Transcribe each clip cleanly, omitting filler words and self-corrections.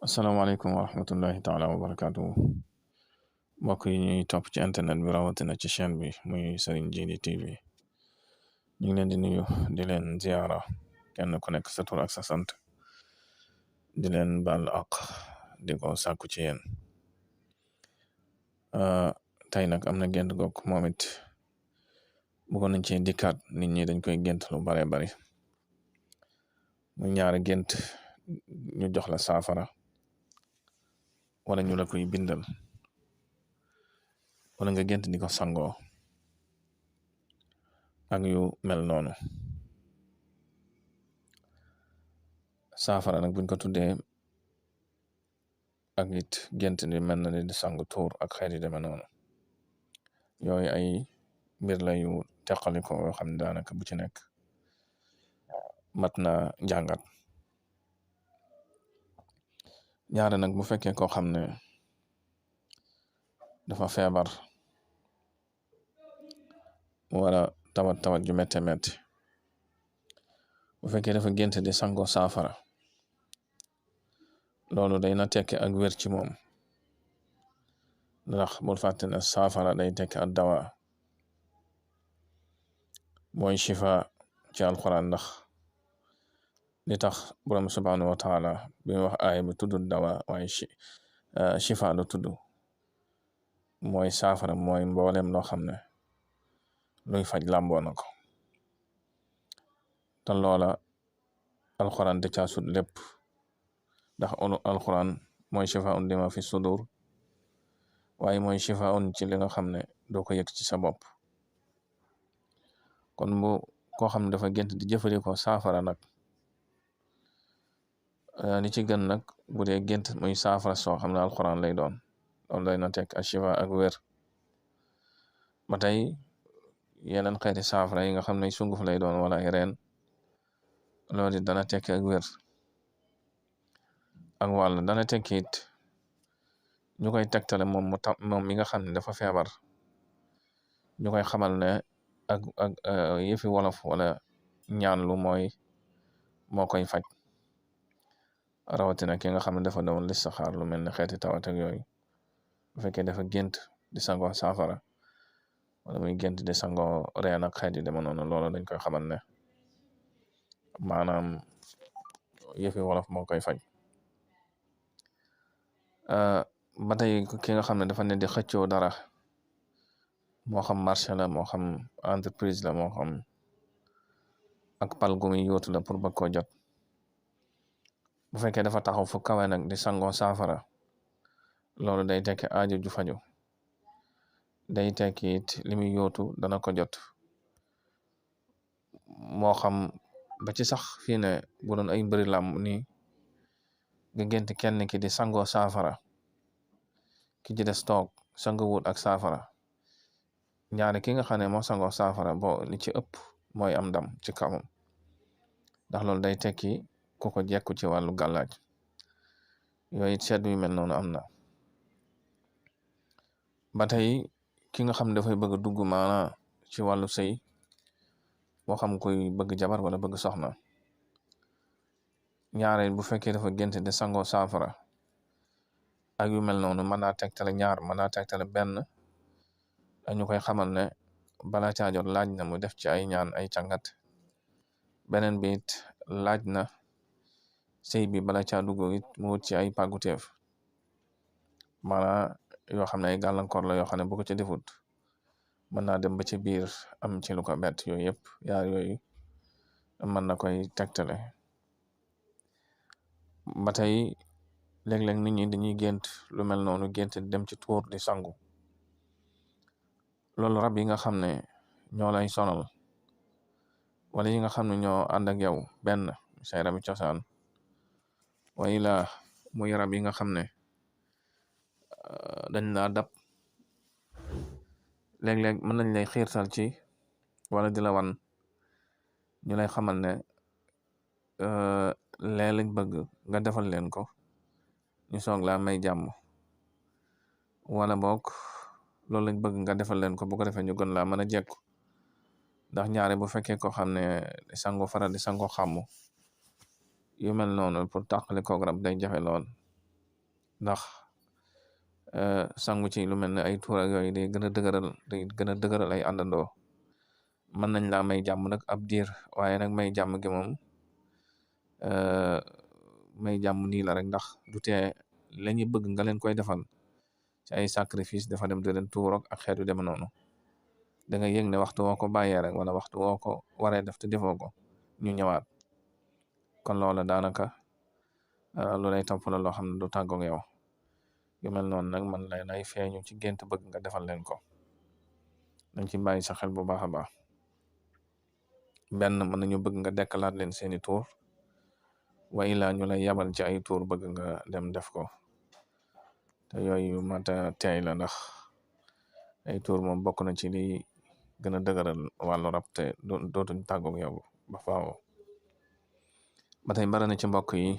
asalaamaaleykum wa rahmatullahi taala wa barakaatu mbokk yi ñuy topp ci internet bi rawatina ci chaîne bi muy Serigne Djily TV ñu ngi leen di nuyu di leen ziara kenn ku nekk sa tur ak sa sant di leen baal ak di ko sàkku ci yéen tey nag am na gént goog moom it bëggoon nañ ci dikkaat nit ñi dañ koy gént lu bare bari muy ñaari gént ñu jox la saafara wala ñu la koy bindal wala nga gént di ko sangoo ak yu mel noonu saafara nag buñ ko tuddee ak it gént di mel na di sangu tuur ak xeet yi deme noonu yooyu ay mbir la yu teqali ko yoo xam ne daanaka bu ci nekk mat na jàngat ñaare nag bu fekkee koo xam ne dafa feebar wala tawat ju métte métti bu fekkee dafa gént di sangoo saafara loolu day na tekki ak wér ci moom ndax bul fàtte ne saafara day tekki ak dawa mooy shifa ci alquran ndax li tax borom subhanahu wa taala bi wax aaya bi tudd dawa waaye shifa lu tudd mooy saafara mooy mboolem loo xam ne luy faj làmboo na ko te loola alquran da caa sut lépp ndax alquran mooy shifaun lima fi sudur waaye mooy shifaun ci li nga xam ne doo ko yëg ci sa bopp kon bu koo xam ne dafa gént di jëfandikoo saafara nag li ci gën nag bu dee gént muy saafara soo xam ne alquran lay doon loolu day na tekk a shifa ak wér ba tey yeneen xeeti saafara yi nga xam ne sunguf lay doon wala ay reen loolu dana tekki ak wér ak wàll dana tekki it ñu koy tegtale moom mi nga xam ne dafa feebar ñu koy xamal ne ak yëfi wolof wala ñaan lu moo koy faj rawatina ki nga xam ne dafa doon listixaar lu mel ne xeeti tawat ak yooyu bu fekkee dafa gént di sangoo saafara wala muy gént di sangoo reen ak xeet yi dema noonu loolu dañ koy xamal ne maanaam yëfi wolof moo koy faj ba tey ki nga xam ne dafa ne di xëccoo dara moo xam marché la moo xam entreprise la moo xam ak pal gu muy yóotu la pour bëgg koo jot bu fekkee dafa taxaw fu kawe nag di sangoo saafara loolu day tekki aajo ju faju day tekki it li muy yóotu dana ko jot moo xam ba ci sax fii ne bu doon ay mbëri làmb nii nga gént kenn ki di sangoo saafara ki ci des toog sango wut ak saafara ñaari ki nga xam ne moo sangoo saafara bo li ci ëpp mooy am ndam ci kawam ndax loolu day tekki ku ko jekku ci wàllu gàllaaj yooyu it seet yu mel noonu am na ba tey ki nga xam ne dafay bëgg dugg maana ci wàllu sëy moo xam kuy bëgg jabar wala bëgg soxna ñaareel bu fekkee dafa gént de sangoo saafara ak yu mel noonu mën naa tegtale ñaar mën naa tegtale benn ñu koy xamal ne bala caa jot laaj na mu def ci ay ñaan ay càngat beneen bi it laaj na sëy bi bala caa dugg it mu wut ci ay pàgguteef maanaa yoo xam ne ay gàllankoor la yoo xam ne bu ko ci defut mën naa dem ba ci biir am ci lu ko bett yooyu yëpp yaar yooyu mën na koy tegtale ba tey léeg-léeg nit ñi dañuy gént lu mel noonu gént dem ci tuur di sangu loolu rab yi nga xam ne ñoo lay sonal wala yi nga xam ne ñoo ànd ak yow benn say rabi cosaan way la muy rab yi nga xam ne dañ laa dab léeg-léeg mën nañ lay xiirtal ci wala di la wan ñu lay xamal ne lee lañ bëgg nga defal leen ko ñu soog laa may jàmm wala boog loolu lañ bëgg nga defal leen ko bu ko defee ñu gën laa mën a jekku ndax ñaare bu fekkee ko xam ne sango faral di sango xàmmu yu mel noonu pour tàqali koog rab day jafe lool ndax sangu ci lu mel ne ay tuur ak yooyu day gën a dëgëral ay àndandoo mën nañ laa may jàmm nag ab diir waaye nag may jàmm gi moom may jàmm nii la rek ndax du tee la ñu bëgg nga leen koy defal ci ay sacrifice dafa dem di leen tuurok ak xeetu dem noonu da nga yëg ne waxtu woo ko bàyyee rek wala waxtu woo ko waree def te defoo ko ñu ñëwaat kon loola daanaka lu lay topp la loo xam ne du tàggoog yow yu mel noonu nag man lay nay feeñu ci gént bëgg nga defal leen ko dañ ci bàyyi sa xel bu baax a baax benn mën nañu bëgg nga dekkalaat leen seeni tuur wa ilaa ñu lay yabal ci ay tuur bëgg nga dem def ko te yooyu mata teey la ndax ay tuur moom bokk na ci li gën a dëgëral wàllu rab te dootuñ tàggoog yow ba faaw ba tey bari na ci mbokk yi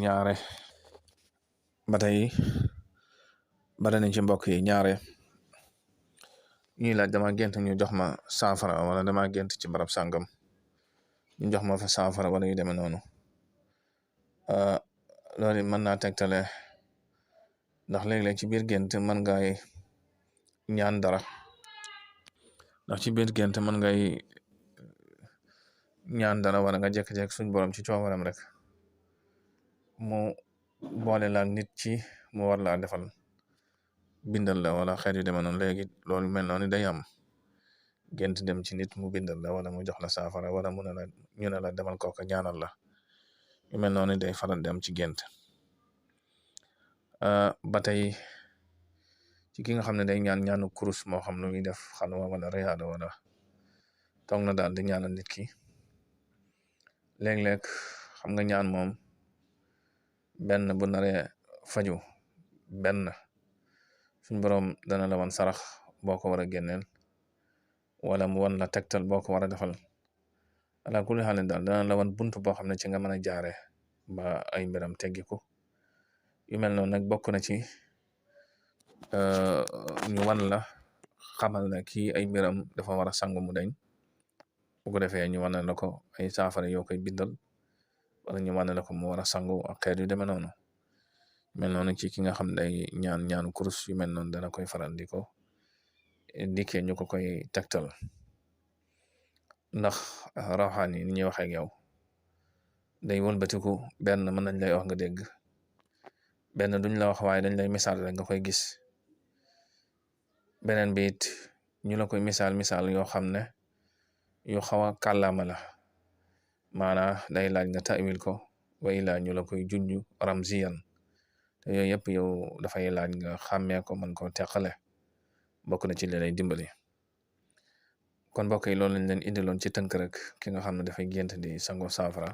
ñaare ba tey bari na ci mbokk yi ñaare ñuy laaj dama gént ñu jox ma saafara wala dama gént ci barab sàngam ñu jox ma fa saafara wala yu demee noonu loolu mën naa tegtale ndax léeg-léeg ci biir gént mën ngay ñaan dara ndax ci biir gént mën ngay ñaan dara wala nga jekk-jekk suñ borom ci coobaram rek mu boole la nit ci mu war laa defal bindal la wala xeet yu demee noonu léegi loolu mel noonu day am gént dem ci nit mu bindal la wala mu jox la saafara wala mu ne la ñu ne la demal kooka ñaanal la yu mel noonu day faral dem ci gént ba tey ci ki nga xam ne day ñaanu kurus moo xam lu muy def xalwa wala riyaada wala toog na daal di ñaanal nit ki léeg-léeg xam nga ñaan moom benn bu naree faju benn suñ boroom dana la wan sarax boo ko war a génneel wala mu wan la tegtal boo ko war a defal ala kulli xaal daal dana la wan bunt boo xam ne ci nga mën a jaare ba ay mbiram teggiku yu mel noonu nag bokk na ci ñu wan la xamal na kii ay mbiram dafa war a sangu mu dañ bu ko defee ñu wane la ko ay saafara yoo koy bindal wala ñu wane la ko mu war a sangu ak xeet yu demee noonu mel noonu ci ki nga xam day ñaanu kurus yu mel noonu dana koy faral di ko dikkee ñu ko koy tegtal ndax rawxaan yi ni ñuy waxee ak yow day wëlbatiku benn mën nañ lay wax nga dégg benn duñ la wax waaye dañ lay misaal rek nga koy gis beneen bi it ñu la koy misaal yoo xam ne yu xaw a kàllaama la maanaa day laaj nga tawil ko wa ilaa ñu la koy junj ramziyan te yooyu yëpp yow dafay laaj nga xàmmee ko mën koo teqale bokk na ci li lay dimbali kon mbokk yi loolu lañ leen indiloon ci tënk rek ki nga xam ne dafay gént di sango saafara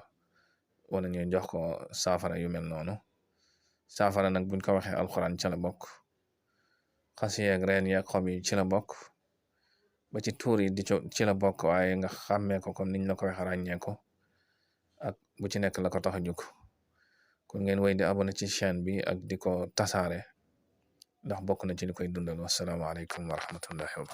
wala ñuy jox ko saafara yu mel noonu saafara nag buñ ko waxee alxuraan ci la bokk xas yeeg reen yeeg xob yi ci la bokk ba ci tuur yi ci la bokk waaye nga xàmmee ko comme niñ la ko waxee ràññee ko ak bu ci nekk la ko tax a jóg kon ngeen wéy di abonné ci chaîne bi ak di ko tasaare ndax bokk na ci li koy dundal wasalaamaaleykum wa rahmatullahi wa barakatuh